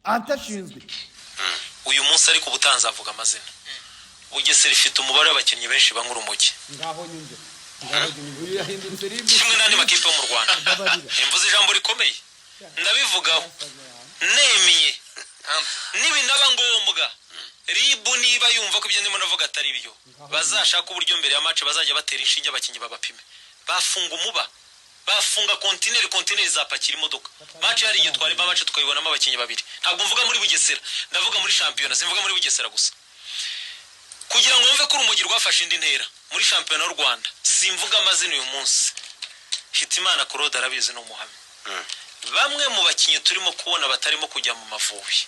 Anta ashinzwe Uyu munsi ariko ubutanzi avuga amazina. Bugesera ifite umubare w'abakinnyi benshi banywa urumogi, Ngaho nyumve. Uyu yahindutse rimwe. Kimwe n'andi makipe yo mu Rwanda. Mvuze ijambo rikomeye, ndabivugaho nemye. Nibinaba ngombwa, RIB niba yumva ko ibyo ndimo ndavuga atari byo, bazashaka uburyo mbere ya match bazajya batera inshinge abakinnyi, babapime. Bafunga umuba, bafunga kontineri, kontineri zapakira imodoka. Match hari igihe twareba match tukayibonamo abakinnyi babiri. Ntabwo mvuga muri Bugesera, ndavuga muri shampiyona, simvuga muri Bugesera gusa. Kugira ngo wumve ko urumogi rwafashe indi ntera muri shampiyona y'u Rwanda, simvuga amazina uyu munsi, Hitimana Claude arabizi, ni umuhamya. Bamwe mu bakinnyi turimo kubona batarimo kujya mu Mavubi,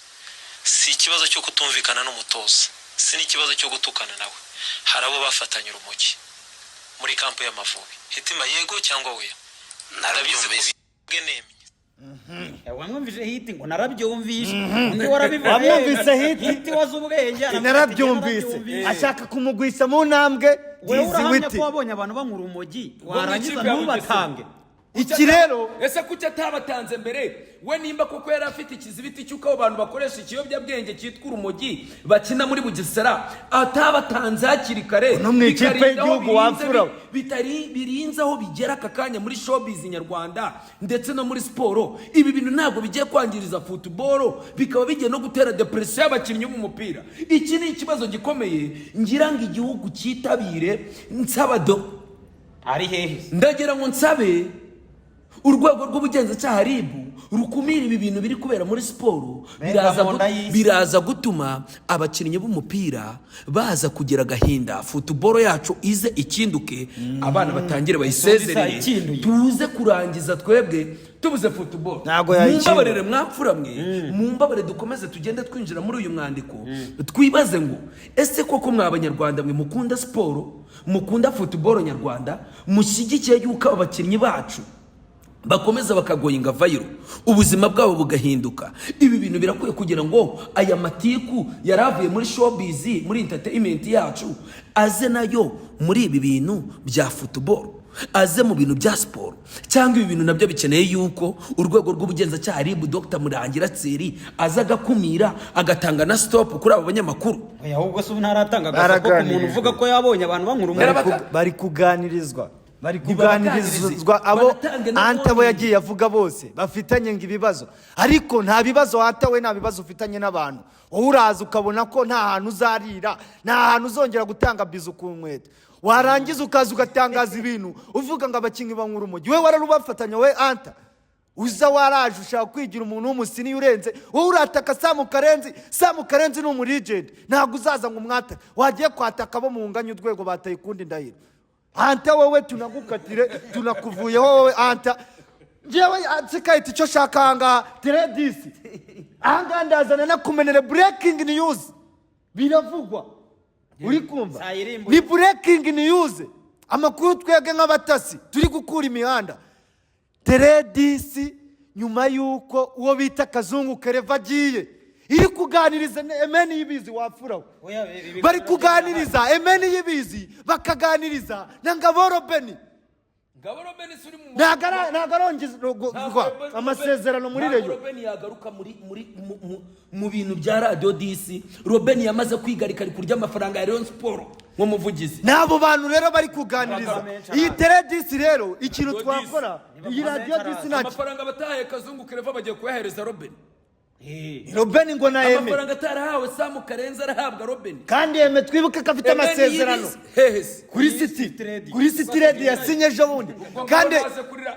si ikibazo cyo kutumvikana n'umutoza, si n'ikibazo cyo gutukana nawe, hari abo bafatanye urumogi muri camp y'Amavubi. Hitima, yego cyangwa oya? Ndabizi kubwe nemye. Wamwumvise Hiti ngo narabyumvishe, undi warabivuze. Wamwumvise Hiti? Hiti wazi ubwenge aravuga ati, Narabyumvise. "Narabyumvise." Ashaka kumugwisha mu ntambwe. Wewe urahamya Diziwiti. ko wabonye abantu banywa urumogi, mu warangiza ikipe ya ntubatange. Iki rero Ese kuki atabatanze mbere? We nimba koko yari afite ikizibiti cy'uko abo bantu bakoresha ikiyobyabwenge cyitwa urumogi bakina muri Bugesera, atabatanze hakiri kare, No mu ikipe bikarinda aho y'igihugu birinze wamfura we. Bitari birinze aho bigera aka kanya muri showbiz nyarwanda ndetse no muri siporo. Ibi bintu ntabwo bigiye kwangiriza football, bikaba bigiye no gutera depression y'abakinnyi b'umupira? Iki ni ikibazo gikomeye ngira ngo igihugu cyitabire. Nsaba do Ari hehe? Ndagira ngo nsabe Urwego rw'ubugenzacyaha RIB rukumira ibi bintu biri kubera muri siporo. Benga mu nda y'isi. Biraza gutuma abakinnyi b'umupira baza kugira agahinda, football yacu ize ikinduke, abana batangire bayisezerere, Ikinduye. tuze kurangiza twebwe tubuze football. Ntabwo yayikindura. Mumbabarire mwapfura mwe, mumbabarire dukomeze tugende twinjira muri uyu mwandiko, twibaze ngo ese koko mwa Banyarwanda mwe mukunda siporo, mukunda football nyarwanda, mushyigikiye yuko aba bakinnyi bacu bakomeza bakagoyinga viral, ubuzima bwabo bugahinduka? Ibi bintu birakwiye kugira ngo aya matiku yari avuye muri showbiz, muri entertainment yacu, aze nayo muri ibi bintu bya football, aze mu bintu bya siporo, cyangwa ibi bintu nabyo bikeneye yuko urwego rw'ubugenzacyaha RIB, Dr Murangira Thierry, aza agakumira, agatanga na stop kuri abo banyamakuru? Oya, ahubwo se ubu ntaratanga agasopo ku muntu Baraganirijwe. uvuga ko yabonye abantu bankura umuntu? Bari kuganirizwa, bari Ntibabaganirize. kuganirizwa abo Banatange na Anta we warning. yagiye avuga bose bafitanye ngo ibibazo, ariko nta bibazo. Anta we nta bibazo ufitanye n'abantu. Wowe uraza ukabona ko nta hantu uzarira, nta hantu uzongera gutanga bizu ku nkweto, warangiza ukaza ugatangaza ibintu uvuga ngo abakinnyi banywa urumogi. We wararubafatanya. We Anta uza waraje ushaka kwigira umuntu w'umusini urenze. Wowe urataka Samu Karenzi. Samu Karenzi ni umulegend, ntabwo uzaza ngo umwatake. Wagiye kwataka abo munganya urwego bataye ukundi ndahiro. Anta wowe tunagukatire, tunakuvuyeho wowe Anta. Ngewe nsikahita icyo shaka ahangaha teredisi ahangaha ndazana nakumenere breaking news. Biravugwa, uri kumva? Sayirimbuye. Ni breaking news, amakuru twebwe nk'abatasi turi gukura imihanda. Teredisi nyuma y'uko uwo bita Kazungu Kereva agiye, iri kuganiriza Emeni y'ibizi wapfurawe. Oya, Bari kuganiriza Emeni y'ibizi, bakaganiriza na Ngabo Robeni. Ngabo Robeni si uri mu Ntabwo arongezwa amasezerano muri Ntabwo Rayon. Robeni yagaruka muri mu bintu bya Radiyo Disi. Robeni yamaze kwigarika, ari kurya amafaranga ya Rayon Sport nk'umuvugizi. N'abo bantu rero bari kuganiriza Amafaranga menshi. Iyi Teredisi rero, ikintu Radiyo twakora, iyi Radiyo Disi ntacyo. Amafaranga batahaye Kazungu Kereva bagiye kuyahereza Robeni. Robeni ngo na Eme. Amafaranga atarahawe Samu Karenzi arahabwa Robeni. Kandi Eme twibuke ko afite amasezerano Hehe se? kuri City, kuri City Radio yasinye ejo bundi.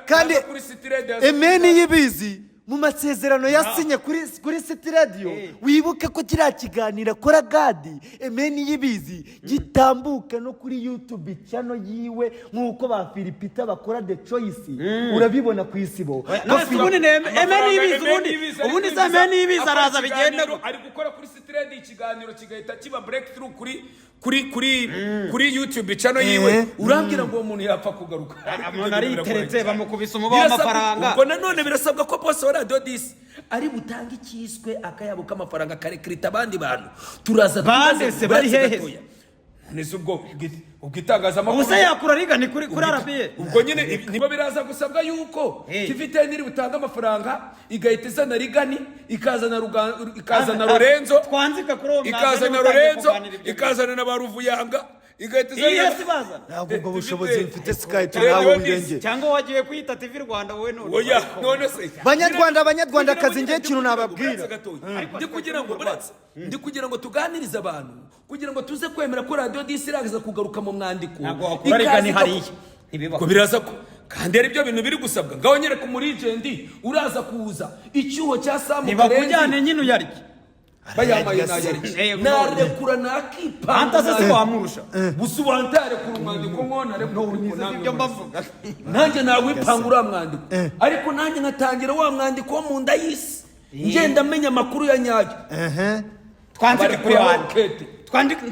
Kandi Kuri City Radio yasinye. Emeni y'ibizi mu masezerano yasinye kuri City Radio, wibuke ko kiriya kiganiro akora Gadi Emeni y'ibizi gitambuka no kuri YouTube channel yiwe, nk'uko ba Filipita bakora The Choice, urabibona ku Isibo. None se ubundi ni Emeni y'ibizi ubundi ubundi se Emeni y'ibizi Akora araza bigenda ikiganiro, gute? Ari gukora kuri City Radio ikiganiro kigahita kiba breakthrough kuri YouTube channel yiwe. Urambwira ngo uwo muntu yapfa kugaruka? Umuntu ariteretse, bamukubise umuba Birasabwa- w'amafaranga. Ubwo nanone birasabwa ko bose wa Radiyo Disi ari butange icyiswe akayabo k'amafaranga, akarekirita abandi bantu. Turaza Bande twibaze se bari buretse hehe? gatoya. None se ubwo itangazamakuru Ubu se yakura rigani kuri RBA? Ubwo nyine nibo biraza gusabwa yuko Hey. TV 10 iri butange amafaranga, igahita izana Rigani, ikazana ikazana Lorenzo. Twanzike kuri uwo mwanzuro Ikazana niba utangiye Lorenzo, kuganira ibyo bintu. ikazana na ba Ruvuyanga, igahita Iyo izana si baza. Ntabwo ubwo TV bushobozi 10. mfite Sky, Radio nawe Disi. wirengere. Cyangwa wagiye kuyita TV Rwanda wowe none? Oya, none se Banyarwanda, Banyarwandakazi, Kugira ngo ngewe ikintu nababwira. Buretse gatoya. Ndi kugira ngo buretse ndi kugira ngo tuganirize abantu, kugira ngo tuze kwemera ko Radiyo Disi iraza kugaruka mu mwandiko. Ntabwo wakura Ikaza rigani hariya. Ntibibaho. Ubwo biraza ko kandi ari byo bintu biri gusabwa. Ngaho nyereka umulegend uraza kuza icyuho cya Samu. Ntibakujyane nyine uyarye. Bayambaye nayarye. Narekura nakipanga. Anta se si wamurusha? Gusa ubu ntarekura umwandiko nkona arekura. Ibyo mbavuga. Nanjye nawipanga uriya mwandiko, ariko nanjye nkatangira wa mwandiko wo mu nda y'isi, ngenda amenya amakuru ya nyayo. Twanzike kuri Bari wani. kete.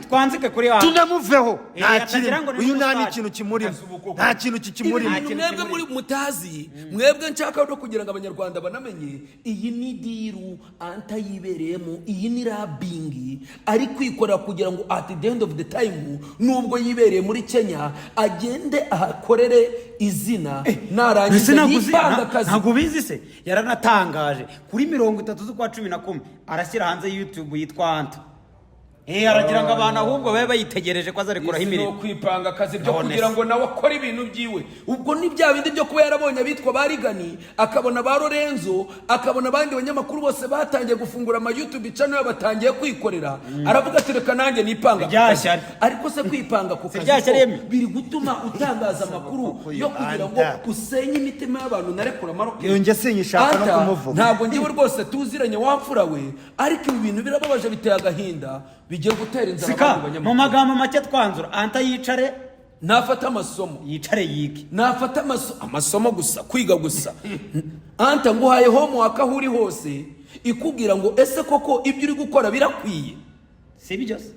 Twanzike kuri wani. Tunamuveho. Nta Atagira ngo kirimo ni uyu, nta umusitari. n'ikintu kimurimo, nta kintu kikimurimo. Ibintu mwebwe muri mutazi, mwebwe nshaka no kugira ngo Abanyarwanda banamenye, iyi ni deal Anta yibereyemo, iyi ni lobbying ari kwikorera kugira ngo at the end of the time, nubwo yibereye muri Kenya, agende ahakorere izina, narangiza yipanga akazi. Ntabwo ubizi se? Yaranatangaje kuri 30 z'ukwa 11 arashyira hanze YouTube yitwa Anta. Aragira ngo abantu ahubwo babe bayitegereje ko azarekuraho Isi ni imirimo. ukwipanga akazi byo None kugira se. ngo nawe akore ibintu byiwe. Ubwo ni bya bindi byo kuba yarabonye abitwa ba Rigani, akabona ba Lorenzo, akabona abandi banyamakuru bose batangiye gufungura ama YouTube channel, batangiye kwikorera, aravuga ati: "Reka nanjye nipanga ku Rya kazi." shyari. Ariko se kwipanga ku Si kazi rya ko shyari yemwe? biri gutuma utangaza amakuru yo kugira ngo Anta. usenye imitima y'abantu, narekura amaroketi? Iyo njye sinyishaka no Anta, kumuvuga. Ntabwo ngewe rwose tuziranye, wamfura we, ariko ibi bintu birababaje, biteye agahinda, bigiye gutera inzara Sika abandi mu banyamakuru. magambo make twanzura, Anta yicare. Nafata amasomo. Yicare yige. Nafata amasomo gusa, kwiga gusa. Anta, nguhaye homework aho uri hose, ikubwira ngo: ese koko ibyo uri gukora birakwiye? Si byo se?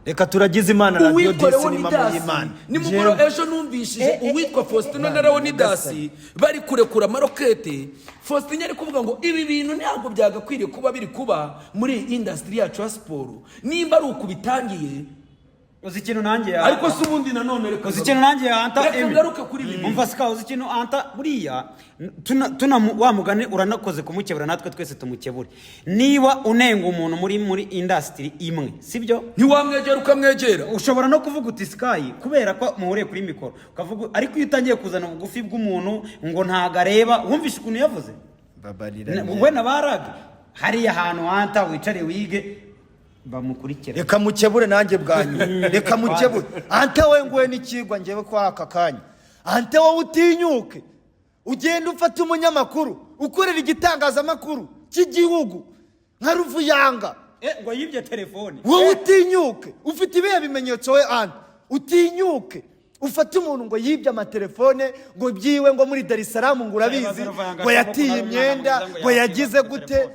Reka turagize Imana radiyo Uwitwa disi ni mama Leonidas y'Imana. nimugoroba Njyewe- ejo numvishije uwitwa Faustin na Leonidas bari kurekura amarokete. Faustin ari kuvuga ngo ibi bintu ntabwo byagakwiriye kuba biri kuba muri iyi industry yacu ya siporo, nimba ari uku bitangiye. Uzi ikintu nanjye ya Ariko se ubundi nanone reka Uzi ikintu nanjye ya Anta reka Emi? ngaruke kuri ibi bintu. Umva sika, uzi ikintu Anta, buriya tuna wa mugani uranakoze kumukebura, natwe twese tumukebure. Niba unenga umuntu muri industry imwe, sibyo? Ntiwamwegera ukamwegera? Ushobora no kuvuga uti Sky, kubera ko muhuriye kuri mikoro, ukavuga. Ariko iyo utangiye kuzana ubugufi bw'umuntu ngo ntago areba, wumvishe ukuntu yavuze? Babarira. We na barage hariya hantu, Anta wicare wige, bamukurikira. Reka mukebure nanjye bwa nyuma, reka mukebure. Ante we, nguwe n'ikigwa ngewe kwa aka kanya. Ante wowe, utinyuke ugenda ufata umunyamakuru ukorera igitangazamakuru cy'igihugu nka Ruvuyanga. Ngo yibye telefone. Wowe utinyuke, ufite ibihe bimenyetso we Ante? Utinyuke ufate umuntu ngo yibye amatelefone, ngo byiwe, ngo muri Dar es Salaam, ngo urabizi, ngo yatiye imyenda, ngo yagize gute.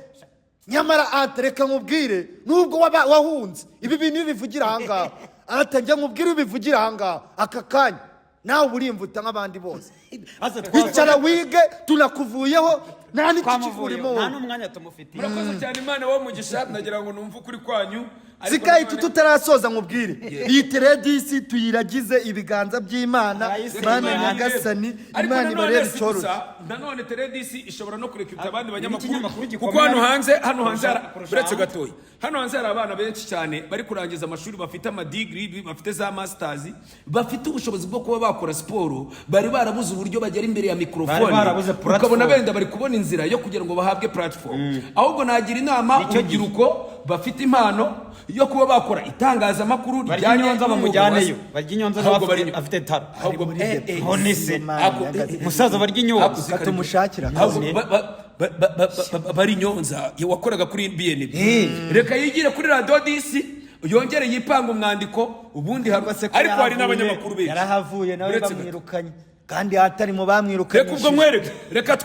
Nyamara Ante, reka nkubwire, nubwo waba wahunze, ibi bintu iyo ubivugira ahangaha, Ante, njya nkubwire, iyo ubivugira ahangaha aka kanya, nawe uba urimvuta nk'abandi bose. Aze Icara wige, tunakuvuyeho, nta Twamuvuyeho n'ikikikurimo. nta n'umwanya tumufitiye. Murakoze cyane, Imana wo mugisha. Ndagira ngo numve ukuri kwanyu. Ariko Sikayi, tutarasoza, nkubwire, iyi teredisi tuyiragize ibiganza by'Imana. Arayisiga. Mana Imana. nyagasani, Ariko Imana nanone ibarebe si icyoroshye. gusa, nanone teredisi ishobora no kurekipita abandi banyamakuru, N'ikinyamakuru gikomeye kuko hano ariko hanze, hano hanze kurusha uretse hanze. gatoya, hano hanze hari abana benshi cyane bari kurangiza amashuri, bafite amadigiri, bafite za masters, bafite ubushobozi bwo kuba bakora siporo, bari barabuze uburyo bagera imbere ya mikorofone. Bari barabuze platform. Ukabona benda bari kubona inzira yo kugira ngo bahabwe platform. Ahubwo nagira inama Nicyo gihe. urubyiruko bafite impano yo kuba bakora itangazamakuru Barya rijyanye inyonza n'umwuga wa bamujyaneyo. Barya inyonza. Ahubwo Afite taro. Ahubwo None se Ako- musaza barya inyonza? Reka tumushakire akazi. Ahubwo bari Nyonza wakoraga kuri BNB, reka yigire kuri radiyo disi, yongere yipange umwandiko ubundi Ariko se ko ariko hari yarahavuye, n'abanyamakuru benshi. Yarahavuye nawe. Uretse gato. Bamwirukanye kandi hatari mu bamwirukanye. Reka ubwo mwereke, reka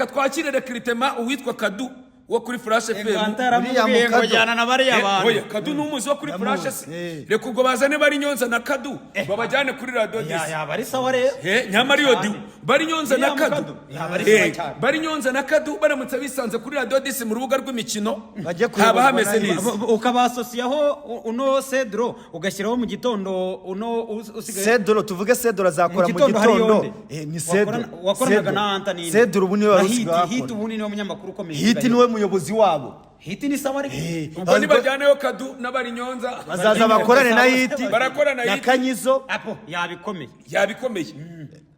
twakire rekiritema uwitwa Kadu wo kuri Flash FM. Anta yaramubwiye Uriya ngo Mukado. jyana na bariya bantu. Oya, Kadu ni umuzi wo kuri Ndamuzi, Flash se? eh. Reka ubwo bazane bari Nyonza na Kadu, babajyane kuri radiyo disi. Yaba ari sawa rero. Nyamara iyo Cyane. bari Nyonza na Uriya Kadu. Mukado, yaba ari sawa cyane. Bari Nyonza na Kadu baramutse bisanze kuri radiyo disi mu rubuga rw'imikino, Bajye haba kuyoborwa hameze na- neza. Ukabasosiyaho uno Cedro, ugashyiraho mu gitondo uno usigaye. Cedro, tuvuge Cedro azakora mu Gitondo hariyo gitondo. nde? Ni Cedro. Wakoranaga Cedro. na Anta ninde? Cedro ubu niwe Na wari Hiti, usigaye Hiti akora. ubundi niwe munyamakuru ukomeye. Hiti niwe muyobozi wabo. Hiti ni sawa ariko. Ubwo nibajyaneyo Kadu n'abari Nyonza. Bazaza bakorane na Hiti Barakorana na Hiti. Kanyizo. Apo yabikomeye. Yabikomeye.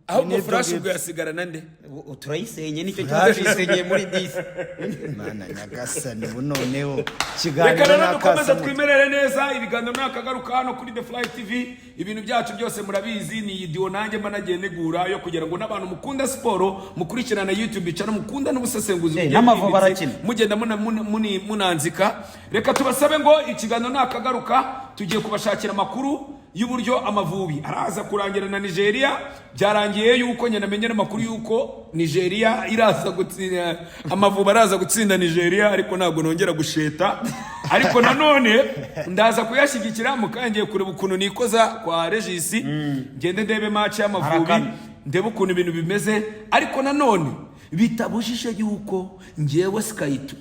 Ahubwo Ni nibyo Flash ngibyo. ubwo yasigarana nde? Turayisenye, nicyo kibazo, tuyisenyeye muri disi. Mana nyagasani, ubu noneho Reka ikiganiro rero dukomeze n'akasamutwe. twimerere neza. Ibiganiro nakagaruka hano kuri The Fly TV. Ibintu byacu byose murabizi, ni iyi diwo nanjye mba nagiye negura yo kugira ngo n'abantu mukunda siporo mukurikirana YouTube channel, mukunda n'ubusesenguzi bugiye N'Amavubi bwimbitse, arakina. mugenda munanzika. Reka tubasabe ngo ikiganiro nakagaruka, tugiye kubashakira amakuru y'uburyo Amavubi araza kurangira na Nigeria. Byarangiye yuko nyina namenye amakuru yuko Nigeria iraza gutsinda, Amavubi araza gutsinda Nigeria, ariko ntabwo nongera gusheta. Ariko nanone ndaza kuyashyigikira mukangiye kureba ukuntu nikoza kwa Regisi, ngende ndebe match y'Amavubi, Arakana. ndebe ukuntu ibintu bimeze. Ariko nanone bitabujije yuko ngewe Skayitu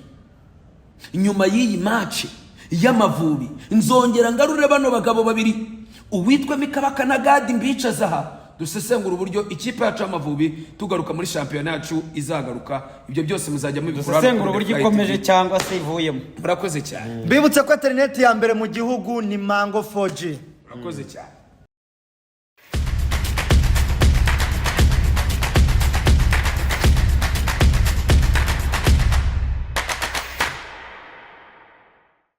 nyuma y'iyi match y'Amavubi nzongera ngarure bano bagabo babiri, uwitwa Mikabaka na Gadi, mbicaza aha. Dusesengura uburyo ikipe yacu y'Amavubi, tugaruka muri shampiyona yacu, izagaruka. Ibyo byose muzajya mubikora hano Dusesengura kuri uburyo The Fly ikomeje TV. cyangwa se ivuyemo. Murakoze cyane. Mbibutse ko interineti ya mbere mu gihugu ni Mango 4G. Murakoze cyane.